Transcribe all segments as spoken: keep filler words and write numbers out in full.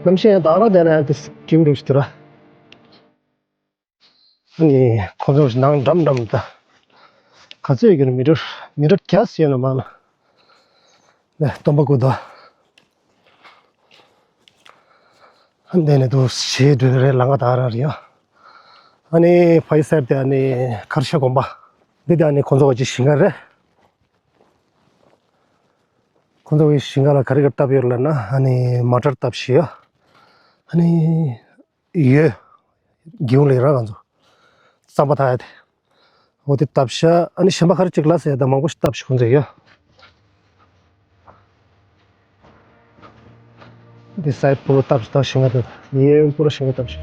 གཏམ་བཤད་ཡང་དག་ར་དེ་ན་ཡང་དེ་ཀིམ་རུ་ཞིག་དུ་ར། ཨ་ནི་ཁོང་ཚོ་ནང་འགྲམ་འགྲམ་ད། ག་ཚོད་ཡོད་ཀྱི་རེད། མི་ཊར་མི་ཊར་བརྒྱ་ཟིན་ན་མ་ན། ནས་སྟོན་པ་སྐུ་དོ། ཨ་འདི་ནས་དུ་ཞེ་འགྲོ་རེད། ལམ་ཁ་དག་ར་རེད་ཡ། ཨ་ནི་ཕ་ཡི་སར་དེ་ཨ་ནི་ཁར་ཤ་དགོན་པ། འདི་དེ་ཨ་ནི་ཁོང་ཚོ་གི་ཞིང་ཁ་རེད། ཁོང་ཚོ་གི་ཞིང་ཁ་ལ་ག་རེ་ག་རེ་བཏབ་ཡོད་ལབ་ན་ཨ་ནི་མ་ཊར་བཏབ་ཤི་ཡ། ཨ་ནི། ཡོད། སྒེའུ་ལས་ར་ང་ཚོ། རྩམ་པ་ཐག་ཡ་དེ། འོ་དེ་བཏབ་ཤག་ཨ་ནི་གཞན་པ་ཁ་རེ་གཅིག་ལ་ཟེར་ཡ་ད་མང་པོ་ཞིག་བཏབ་ཤག་ཁོང་ཚོས་ཡ། འདི་སའི་པུ་རོ་བཏབ་ཤག་ད་ཞིང་ཁ་དེ་ཡེ་པུ་རོ་ཞིང་ཁ་བཏབ་ཤག་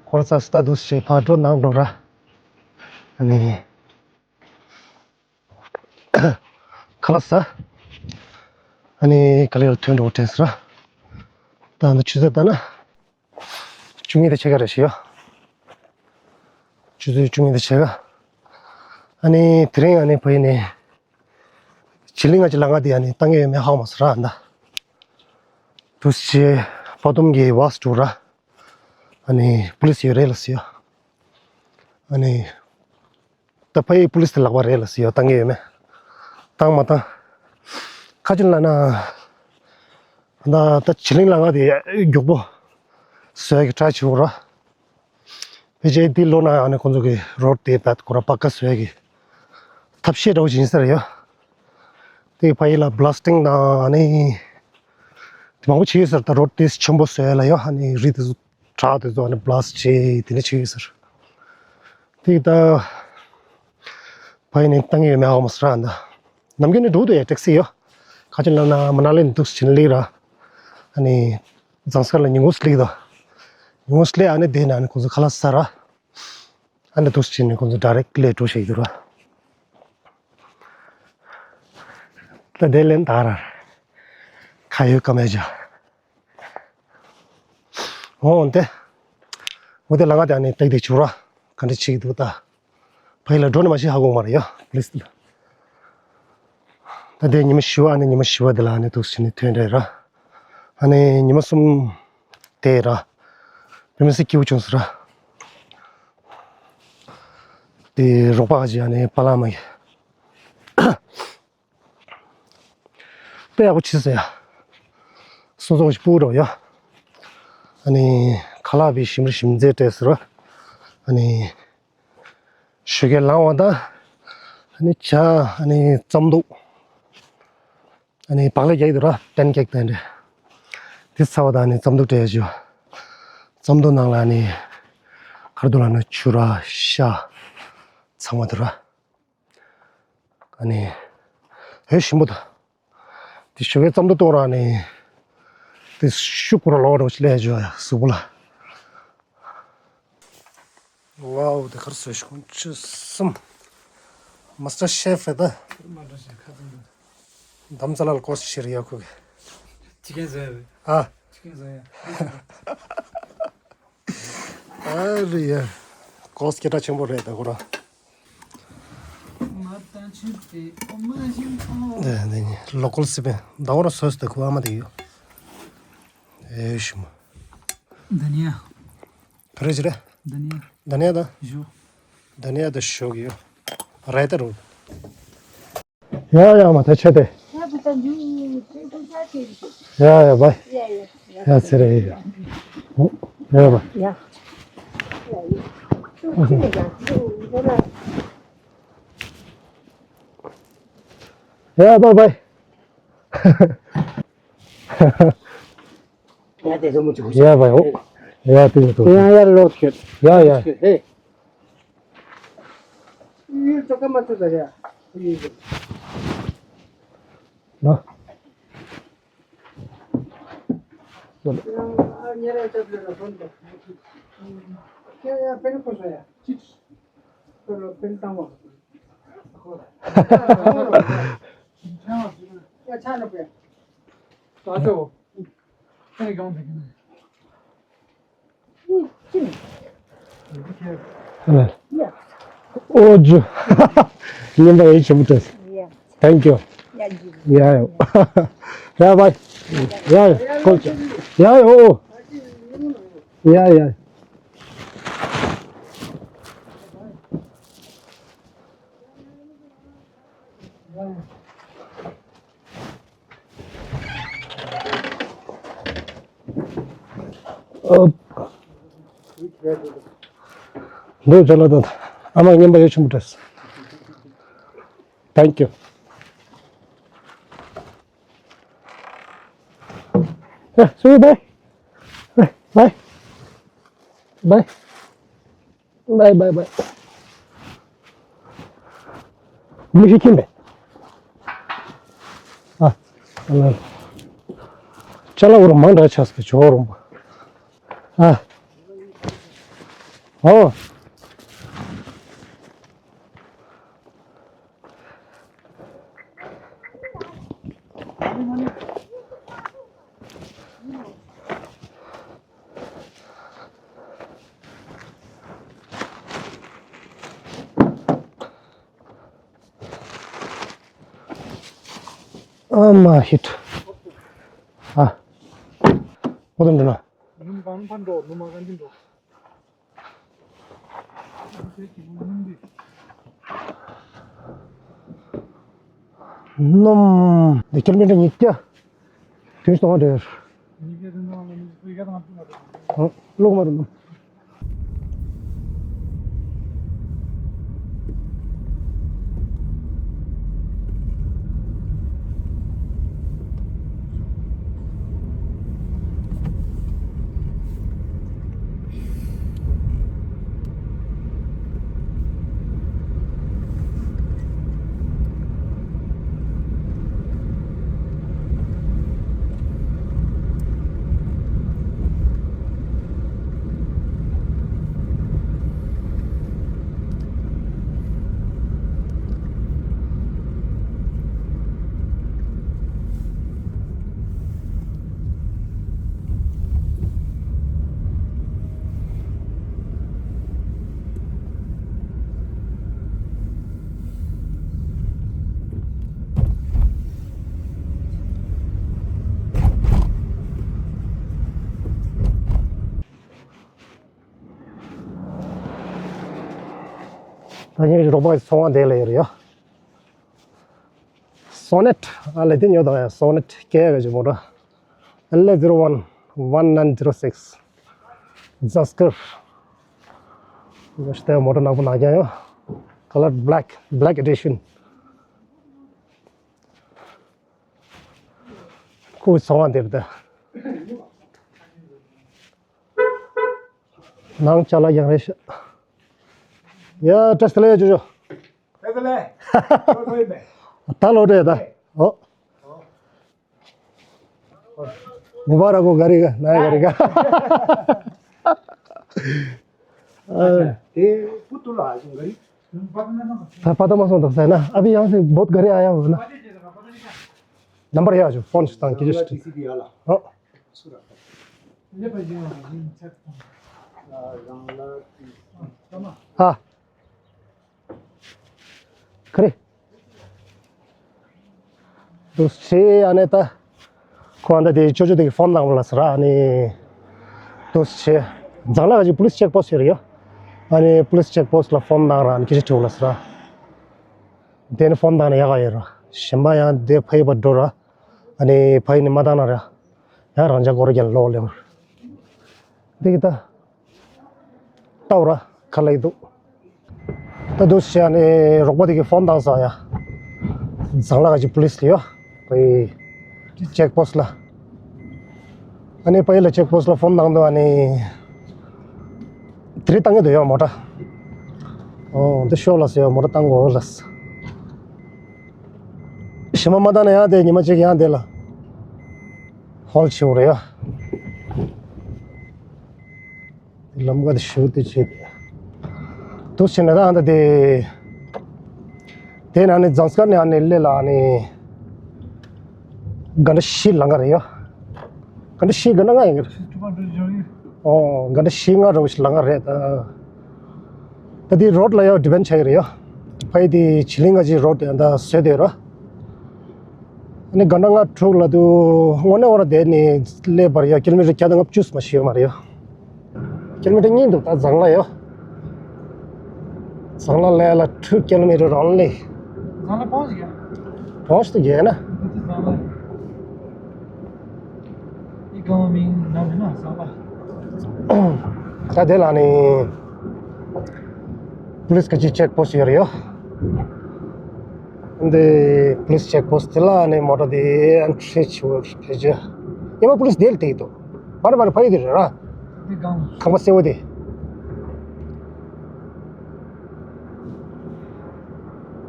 ཁོ་ཚ་སྟ་དུས་ཞེས་ཕར་འགྲོ་ནང་འགྲོ་ར། ཨ་ནི། ཁ་ལག་ཟ། ཨ་ནི་ག་ལེར་ཐོན་འགྲོ་དྲན་སོང་ར། ད་ནི་ཆུ་ཚོད་ལྟ་ན། བཅུ་གཉིས་དང་ཕྱེད་ཀ་རེད་ཤག་ཡ། ཆུ་ཚོད་བཅུ་གཉིས་དང་ཕྱེད་ཀ་ཨ་ནི་དེ་རིང་ཨ་ནི་ཕ་ཡི་ནས། བྱི་ལིང་ང་ཅི་ལ་ང་དེ་ཨ་ནི་བཏང་གི་ཡོད་མེད་ཧ་གོ་མ་སོང་ར་ཨ་ད། དུས་ཆེ་པ་དུམ་གྱི་བག་སུ་འགྲོ་ར། ཨ་ནི་པུ་ལི་སི་ཡོད་རེད་ལ་སི་ཡ། ཨ་ནི། ད་ཕ་ཡི་པུ་ལི་སི་དེ་ལག་པ་རེད་ལ་སི་ཡ་བཏང་གི་ཡོད་མེད། བཏང་མ་བཏང་། ཁ་ཅིག་ལ་ན། ད་ད་བྱི་ལིང་ལ་ང་དེ་མགྱོགས་པོ། བཟོ་ཡ་གི་ཊ་རའི་བྱེད་དགོས་ར། ཕལ་ཆེར་འདི་ལོ་ན་ཨ་ནི་ཁོང་ཚོ་གི་རོ་ཌི་དེ་བད་ཁོ་ར་པ་ཀ་བཟོ་ཡ་གི་ཐབས་ཤེས་འདྲ་བོ་ཞིག་ཡིན་ས་རེད་ཡ། དེ་ཕ་ཡི་ལ་བྷ་ལ་སི་ཊིང་དང་ཨ་ནི། དེ་མང་པོ་བྱས་ཡོད་ས་རེད། ད་རོ་ཌི་དེ་ཆེན་པོ་བཟོ་ཡ་ལ་ཡ་ཨ་ནི་རི་དེ་ཚོ་བྲག་དེ་ཚོ་ཨ་ནི་བྷ་ལ་སི་ཊི་བྱས་དེ་འདྲ་བྱས་ཡོད་ས་རེད། དེ་ད་ཕ་ཡི་ནས་བཏང་གི་ཡོད་མེད་ཧ་གོ་མ་སོང་ར་ད། ནམ་རྒྱུན་ནས་འགྲོ་འདུག་ཡ་ཊེག་སི་ཡོད། ཁ་ཅིག་ལ་ན་མ་ན་ལི་ནས་འདུག་ཕྱིན་སླེབས་ར། ཨ་ནི། ཛང་སི་ཁ་ལ་ཉིན་གུང་སླེབས་དང་། ཉིན་གུང་སླེབས་ཨ་ནི་དེ་ན་ཨ་ནི་ཁོང་ཚོ་ཁ་ལག་ཟ་ར། ཨ་ནི་འདུག་ཕྱིན་ནས་ཁོང་ཚོ་ཌའི་རེག་ཊི་སླེབས་འགྲོ་བྱེད་ཀྱི་འདུག་ར། ད་དེ་ལན་ད་ར། ཁ་ཡོད་ཀ་མེད་ཅག་འོ་འདི། འོ་དེ་ལ་ང་དེ་ཨ་ནི་ཏིག་ཏིག་བྱུག་ར། ག་འདྲ་བྱེད་ཀྱི་འདུག་ད། ཕ་ཡི་ལ་འགྲོ་ནི་མ་ཤེས་ཧ་གོ་མ་རེད་ཡ། པུ་ལི་སི་ལ། ད་དེ་ཉི་མ་བཞི་པ་ཨ་ནི་ཉི་མ་བཞི་པ་དེ་ལ་ཨ་ནི་འདུག་ཕྱིན་ནས་ཐོན་རེད་ར། ཨ་ནི་ཉི་མ་གསུམ། དེ་ར། བི་མི་སི་སྐྱིད་པོ་བྱུང་སོང་ར། དེ་རོགས་པ་ཁ་ཅིག་ཨ་ནི་པ་ལགས་མ་ཡི། དཔེ་ཡག་པོ་བྱས་སོང་ཡ། སོ་སོ་ཞིག་སྤུ་རོགས་ཡ། ཨ་ནི། ཁ་ལག་པའི་ཞིམ་ར་ཞིམ་རྩེ་སྤྲད་ཟེར་ར། ཨ་ནི། ཞོགས་ཀས་ལངས་པ་དང་། ཨ་ནི་ཇ། ཨ་ནི་རྩམ་བདུག་ཨ་ནི་བག་ལེབ་རྒྱག་གི་འདུག་ར། པན་ཀེག་དང་འདྲ། དེ་ཚར་བ་དང་ཨ་ནི་རྩམ་བདུག་སྤྲད་ཡ་ཞུ། རྩམ་བདུག་ནང་ལ་ཨ་ནི། ག་རེ་འདུག་ལབ་ན་ཆུ་ར་ཤ། ཚང་མ་འདུག་ར། ཨ་ནི། ཨེ་ཞིམ་པོ་འདུག་དེ་ཞོགས་ཀས་རྩམ་བདུག་གཏོང་ར་ཨ་ནི། དེ་ཤུགས་པོ་ར་ལོག་རོགས་ཅི་ལས་ཞུ་ཡ་གཟུགས་པོ་ལ། ཝའོ་དེ་གར་སོ་ཤོང་ཆུ་སུམ། མ་སི་ཊར་ཤེཕ་རེད་ད། མ་འགྲོ་ཞིག་ཁ་ཚང་འདུག་དམ་ཚ་ལ་ལ་ཀོ་སི་ཤེ་རི་ཡ་ཁུ་གི། ཅི་ཀན་ཟེར་རེད། ཨ། ཅི་ཀན་ཟེར་ཡ། ཨ་རི་ཡ། ཀོ་སི་སྐད་གྲགས་ཆེན་པོ་རེད་ད་ཁོ་རང་། འདི་འདི་ནི་ལོ་ཀལ་སི་པན་ཟླ་བ་ར་སོས་ཏེ་ཁུ་ཨ་མ་དེ་ཡོད། ཨེ་ཤི་མ། དྷ་ནི་ཡ། ཕ་རེ་ཇི་རེད། དྷ་ནི་ཡ། དྷ་ནི་ཡ་དང་། ཞོ། དྷ་ནི་ཡ་དང་ཞོ་གི་ཡོད། རེད་ད་རུང་། ཡ་ཡ་མ་ད་ཆེ་དེ། ཡ་ཡ་བའི། ཡ་ཚེ་རེད་ཡ། ཡ་བའི། ཡ་བའི་བའི། ཡ་དེ་ཚོ་མུ་ཅུ་ཧུ། ཡ་བའི་འོ། ཡ་དེ་ཚོ། ཡ་ཡ་ལོ་ཁྱེད། ཡ་ཡ། ཧེ། ཡུལ་ཚོ་ཀ་མ་ཚོ་ད་ཡ། ན། ཉེ་རེ་ཅབ་ལེ་ར་ཧོན་དོ། ཁྱེད་ཡ་པེན་ཁོ་སོ་ཡ། ཅིག་ཁོ་ལོ་པེན་བཏང་བ། ཡ་ཆ་ནོ་པེ། ད་ཚོ། ཨ། ཨོ་ཇུ། ཉན་པ་ཡིན་ཆེན་པོ་ཏོ། Thank you. ཡ་ཡོ། ཡ་བའི། ཡ་ཡོ། ཀོལ་ཅ། ཡ་ཡོ། ཡ་ཡ། འདུག་ཅ་ལག་དང་། ཨ་མ་ཉན་པ་ཡོད་ཆེན་པོ་འདྲ། Thank you. ཡ་སུ་བའི། བའི། བའི། བའི། བའི་བའི་བའི། མི་ཤི་ཁྱིམ་པས། ཨ། ཨ་ལ། ཅ་ལག་འུར་མང་དྲགས་ཆགས་སོང་ཇོ་རོང་པོ། ཨ། ཨོ། ཨ་མ་ཧིད། ཨ། ཨོ་དམ་འདྲ་ན། ནུམ་གང་ཕན་འགྲོ་ནུ་མ་གང་གིན་འགྲོ། སྣུམ་འདི་ཁྱེར་མི་འདྲ་ཉིས་བརྒྱ། དུས་གཏོང་བ་འདྲ། ཨ། ལོག་མ་རུང་། ད་ངའི་རོགས་པ་ཚོང་བ་དེ་ལ་ཡོད་རེད་ཡ། སོ་ནེཊ། ཨ་ལེ་དེ་ཉོ་དང་ཡ། སོ་ནེཊ་སྐད་ག་ཅིག་མོ་ཊ། ཨེལ་ཨེ་ཛི་རོ་ཝན་ཝན་ནའིན་ཛི་རོ་སིགས། ཛ་སི་ཀར། ཡོ་ཤི་དེ་མོ་ཊ་ནག་པོ་ནག་རྐྱང་ཡོད། ཁ་ལར་བྷི་ལེག་བྷི་ལེག་ཨེ་ཌི་ཤན། ཁོའི་ཚོང་བ་འདིར་ད། ནང་ཅ་ལག་ཡང་རེད་ཤག་ཡ་བཀྲ་ཤིས་བདེ་ལེགས་ཡ་ཅོ་ཅོ། བདེ་ལེགས། ད་ལོ་འདྲེ་ད། ཨོ། མུ་བ་ར་ཀོ་ག་རི་ག་ན་ཡ་ག་རི་ག། ཨ། དེ་པུ་ཏུ་ལ་ཨ་ཅུང་ག་རི། ད་པ་ཏ་མ་སོང་དང་ཟེར་ན་ཨ་བི་ཡང་སེ་བོད་ག་རི་ཨ་ཡ་འོ་ན། ནམ་བར་ཡ་ཅུ་ཕོན་ཞིག་དང་ཀི་ཅི་ཞིག་ཨོ། ཧ། ག་རེ། དུ་ཤེ་ཨ་ནེ་ད། ཁོ་ཨ་འདྲ་དེ་ཅོ་ཅོ་དེ་གི་ཕོན་བཏང་བ་ལ་ཟེར་ར། ཨ་ནི་དུ་ཆེ་ཛང་ལ་ག་ཅིག་པུ་ལིས་ཅེག་པོ་སི་ཡོད་རེད་ཡོ། ཨ་ནི་པུ་ལིས་ཅེག་པོ་སི་ལ་ཕོན་བཏང་ར། ཨ་ནི་སྐད་ཆ་དྲིས་པ་ལ་ཟེར་ར། དེ་ནི་ཕོན་བཏང་ནས་ཡག་ག་ཡོད་ར། གཞན་པ་ཡང་དེ་ཕ་ཡི་བར་འགྲོ་ར། ཨ་ནི་ཕ་ཡི་ནི་མ་བཏང་ན་ར། ཡང་རང་ཅག་སྐོར་རྒྱལ་ལོག་ལེ་བར། འདི་གི་ད། ལྟ་བ་ར་ཁ་ལག་འདུག་ད་འདུག་བྱས་ནས་རོགས་པ་དེ་གི་ཕོན་བཏང་ས་ཡ། ཛང་ལ་ག་ཅིག་པུ་ལིས་ལ་ཡོ། པའི་ཅེག་པོ་སི་ལ། ཨ་ནི་པའི་ལ་ཅེག་པོ་སི་ལ་ཕོན་བཏང་དུས་ཨ་ནི། དེ་རིང་བཏང་གི་འདུག་ཡོ་མོ་ཊ། ཨོ་འདི་ཤོག་ལ་ཟེར་ཡོ་མོ་ཊ་བཏང་དགོས་ལ་ཟེར། ཞི་མ་མ་བཏང་ན་ཡང་དེ་ཉི་མ་གཅིག་ཡང་དེ་ལ། ཧོལ་ཆེ་བོ་རེད་ཡ། ལམ་ཀ་དེ་ཞུ་དེ་བྱེད་དེ། དུ་ཕྱིན་ན་ད་ཨ་འདྲ་དེ། དེ་ན་ནི་ཛང་སྐར་ནས་ཨ་ནི་སླེ་ལ་ཨ་ནི། ག་འདྲ་ཤི་ལང་ཀ་རེད་ཡ། ག་འདྲ་ཤི་ག་ན་ང་ཡིན་གི་རེད། ཨོ་ག་འདྲ་ཤི་ང་རོ་ཤི་ལང་ཀ་རེད་ད། ད་དེ་རོ་ཌི་ལ་ཡ་ཌི་པེན་ཌི་ཆགས་ཀྱི་རེད་ཡ། ཕ་ཡི་དེ་བྱི་ལིང་ང་ཅིག་རོ་ཌི་དེ་ད་བཟོས་དེ་ར། ཨ་ནི་ག་འདྲ་ང་དྲུག་ལ་དུ་དངོས་གནས་འོ་ར་དེ་ནི་སླེ་བར་ཡ་ཀི་ལོ་མི་ཊར་བརྒྱ་དང་ལྔ་བཅུ་མ་ཤི་ཡོད་མ་རེད་ཡ། ཀི་ལོ་མི་ཊར་གཉིས་འདུག་ད་ཛང་ལ་ཡོ། ཛང་ལ་ལས་ལ་two kilometer only. ཛང་ལ་བོངས་ཤིག་ཡ། བོངས་ཤིག་ཏུ་རྒྱལ་ན། འདི་ཛང་ལ། ཨི་ཀང་མིང་ན་མི་ན་ཟང་ལ། ད་དེ་ལ་ནི། པུ་ལིས་ཀ་ཅིག་ཅེག་པོ་སི་ཡོད་རེད་ཡོ། འདི་པུ་ལིས་ཅེག་པོ་སི་དེ་ལ་ནི་མོ་ཊ་དེ་ཨན་ཊི་རི་བྱེད་ཕེ་ཅི། ཡ་མ་པུ་ལིས་དེ་ལ་དེ་གི་འདུག་མ་རེད་མ་རེད་ཕ་ཡི་དེ་རེད་ར། འདི་གང་། ཁང་པ་སེར་པོ་དེ།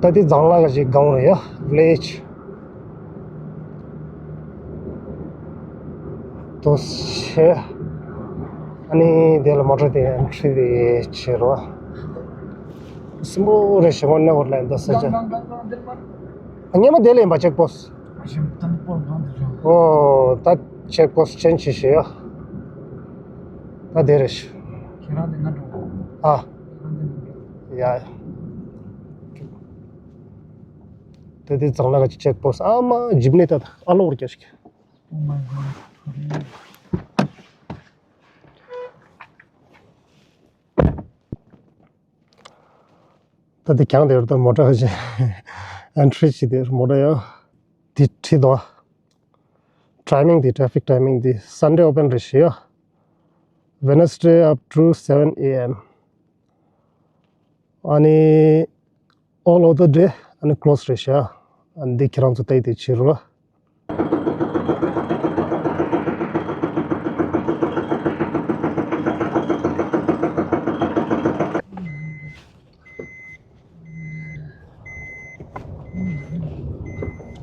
ད་དེ་ཛང་ལ་ག་ཅིག་སྒང་རེད་ཡ། ཝི་ལེ་ཇི། དུ་ཆེ། ཨ་ནི་དེ་ལ་མོ་ཊ་དེ་ཨན་ཊི་རི་དེ་བྱེད་རོགས། སིམ་པལ་རེད་ཞེ་པོ་ནས་འོར་ལ་འདི་ས་ཆ། སྙེ་མ་དེ་ལ་ཡིན་པ་ཅེག་པོ་སི། ཨོ་ད་ཅེག་པོ་སི་ཅན་ཅི་ཞེས་ཡ། ད་དེ་རེད་ཤི། ཁྱེད་རང་དེ་ན་འགྲོ། ཨ། ཡ། དེ་དེ་ཙང་ལ་ག་ཅིག་ཅེག་པོ་སི་ཨ་མ་ཇིབ་ནི་ད་ཨ་ལོ་བར་རྒྱ་ཞིག་ད་དེ་གྱང་དེར་ད་མོ་ཊ་ཞིག་ཨན་ཊི་རི་ཞིག་དེར་མོ་ཊ་ཡོད། དེ་ཁྲིད་དོ། ཊའི་མིང་དེ་ཊེ་ཕིག་ཊའི་མིང་དེ་Sunday open རེད་ཤི་ཡ། Wednesday up to seven a.m. ཨ་ནི་all other day ཨ་ནི་ཀློ་སི་རེད་ཤག་ཨ་ནི་འདི་ཁྱེད་རང་ཚོ་བལྟས་ཏེ་བྱེད་རོགས།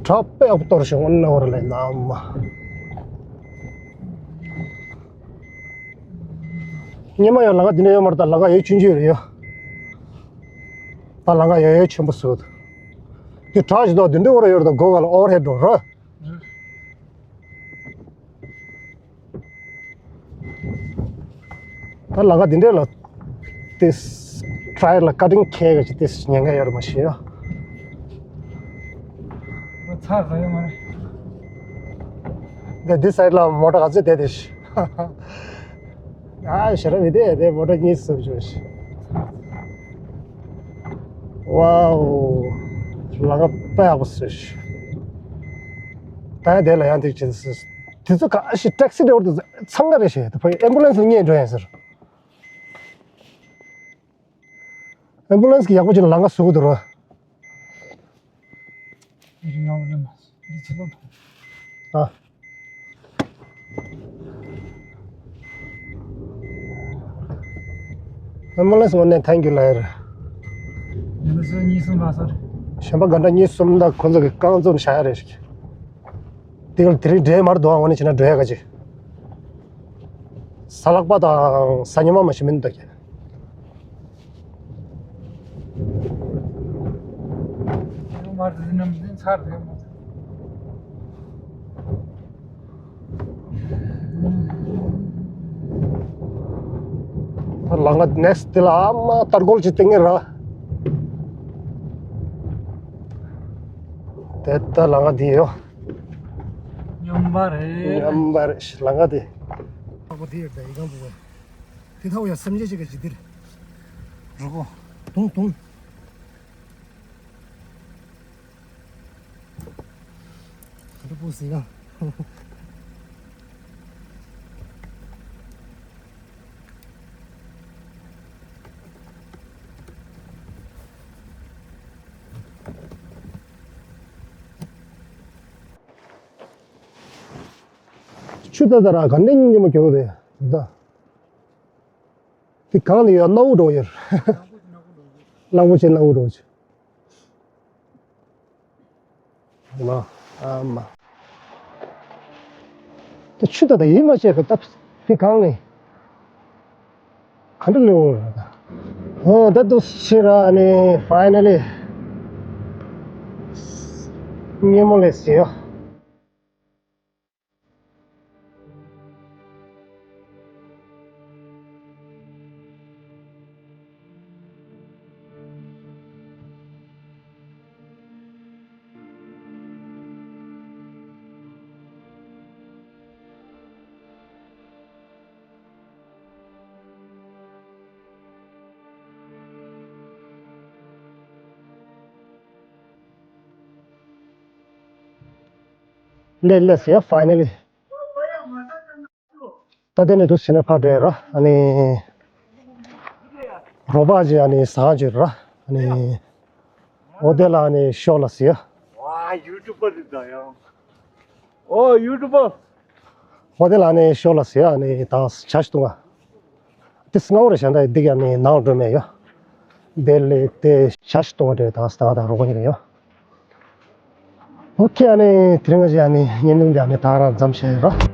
ཁྲ་དཔེ་ཡག་པོ་གཏོར་ཞིང་འོ་ན་བར་ལས་ནམ། སྙེ་མ་ཡང་ལམ་ཁ་འདི་འདྲ་ཡོད་མ་རེད། ད་ལམ་ཁ་ཡོད་ཆུང་ཆུང་རེད་ཡོད། ད་ལམ་ཁ་ཡོད་ཡོད་ཆེན་པོ་བཟོས་འདུག་འདི་བྲག་ཞིག་འདུག་འདི་འདྲ་བར་ཡོད་རེད། ད་སྒོ་ག་ལ་ཨོ་བར་ཧེད་འགྲོ་ར། ད་ལམ་ཁ་འདི་འདྲ་ལ་ཏིས་ཊ་ཡར་ལ་ཀ་ཊིང་ཁེལ་ག་ཅིག་ཏིས་ཉེན་ཁ་ཡོད་རེད་མ་ཤེས་ཡ། ཚར་རེད་མ་རེད། འདི་འདི་སའིཌ་ལ་མོ་ཊ་ག་ཚོད་བསྡད་དེ་ཤི། ཨ་ཞེ་ར་མི་དེ་དེ་མོ་ཊ་གཉིས་སུ་བཅུག་ཤི། ཝའོ། ལམ་ཁ་དཔེ་ཡག་པོ་བཟོས་ཤི། ད་ཡང་དེ་ལ་ཡང་དེ་ཅི་ཟེར། དེ་ཚོ་ག་ཤི་ཊེག་སི་ཌ་རའི་ཝར་དེ་ཚོ་འཚང་ཁ་རེད་ཤི། དེ་ཕ་ཨེམ་བུ་ལན་སི་ལ་སྙེག་འགྲོ་ཡིན་ཟེར། ཨེམ་བུ་ལན་སི་གི་ཡག་པོ་ཅིག་ལ་ལམ་ཁ་བཟོ་གི་འདུག་ར། ཨ། ཨེམ་བུ་ལན་སི་ངོ་ནས་ཐེང་ཀྱུ་ལབ་ཡ་རེད། ཨེམ་བུ་ལན་སི་གཉིས་གསུམ་ལ་སོ་རེད། གཞན་པ་ག་འདྲ་གཉིས་གསུམ་དང་ཁོ་ཚོ་གི་རྐང་བཙུགས་བཞག་ཡ་རེད་ཤག་དེ་ག་ལ་དེ་རིང་འདྲེ་མར་འདུག་ཨ་ངོ་ནས་བྱས་ན་འགྲོ་ཡ་ག་ཅིག་གཟའ་ལྷག་པ་དང་གཟའ་ཉི་མ་མ་གཞི་མིན་འདུག་ཀྱང་། ལམ་ཁ་ནེག་སི་ཊི་དེ་ལ་ཨ་མ་ལྟ་སྐོར་ཅིག་བསྟན་གྱི་ར། དེ་ལྟ་ལམ་ཁ་འདི་ཡོད། པ་རེད། ཉམས་པ་རེད་ལང་ཀ་དེ། ཨ་ཁོ་དེ་ཡོད་ད་ཡི་གང་འདུག་ག་དེ་ཐའོ་ཡ་སེམས་ཅན་ཞིག་ག་ཅི་དེར། རོ་གོ། དུང་དུང་། ག་འདྲ་པོ་ཟིག་ག་ཆུ་ད་ད་ར་ག་འདྲ་སྙིང་རྗེ་མོ་གྱོང་དེ་ད། དེ་གང་ནས་ཡོད་སྣ་བུག་འགྲོ་ཡོད། གླང་པོ་ཆེ་སྣ་བུག་འགྲོ་ཆུ། ལ་ཨ་མ། དེ་ཆུ་ད་ད་ཡིད་མ་ཆེས་གི་སྟབས་དེ་གང་ནས། ག་འདྲ་ལེའུ་ར་ད། ཨོ་ད་དུ་ཕྱིར་ར་ནི་ཕའི་ནལ་ལི། སྙེ་མོ་ལས་ཟེར་ཡོད། ལས་ལས་ཟེར་ཕའི་ནལ་ལི། ད་དེ་ནས་དུ་ཕྱིན་ན་ཕར་འགྲོ་ཡ་ར། ཨ་ནི། རོ་པ་ཅི་ཨ་ནི་ཟ་ཅི་ར། ཨ་ནི། འོ་དེ་ལ་ཨ་ནི་ཤོག་ལ་ཟེར། ཝ་ཡུ་ཊུབ་པར་རེད་ད་ཡང་། ཨོ་ཡུ་ཊུབ་པར། འོ་དེ་ལ་ཨ་ནི་ཤོག་ལ་ཟེར་ཨ་ནི་ད་ཇ་ཞིག་བཏུང་ང་། དེ་སྔ་བོ་རེད་བྱ་འདྲ་འདི་ག་ནི་ནང་འགྲོ་མེད་ཡོ། དེ་ལས་དེ་ཇ་ཞིག་བཏུང་བ་དེ་ད་ད་ད་རོ་པ་ཉིད་རེད་ཡོ། ཨོ་ཁེ་ཨ་ནི་དེ་རིང་ང་ཞིག་ཨ་ནི་བརྙན་ཐུང་འདི་ཨ་ནི་ད་རང་མཚམས་བཞག་ཡོད་ར།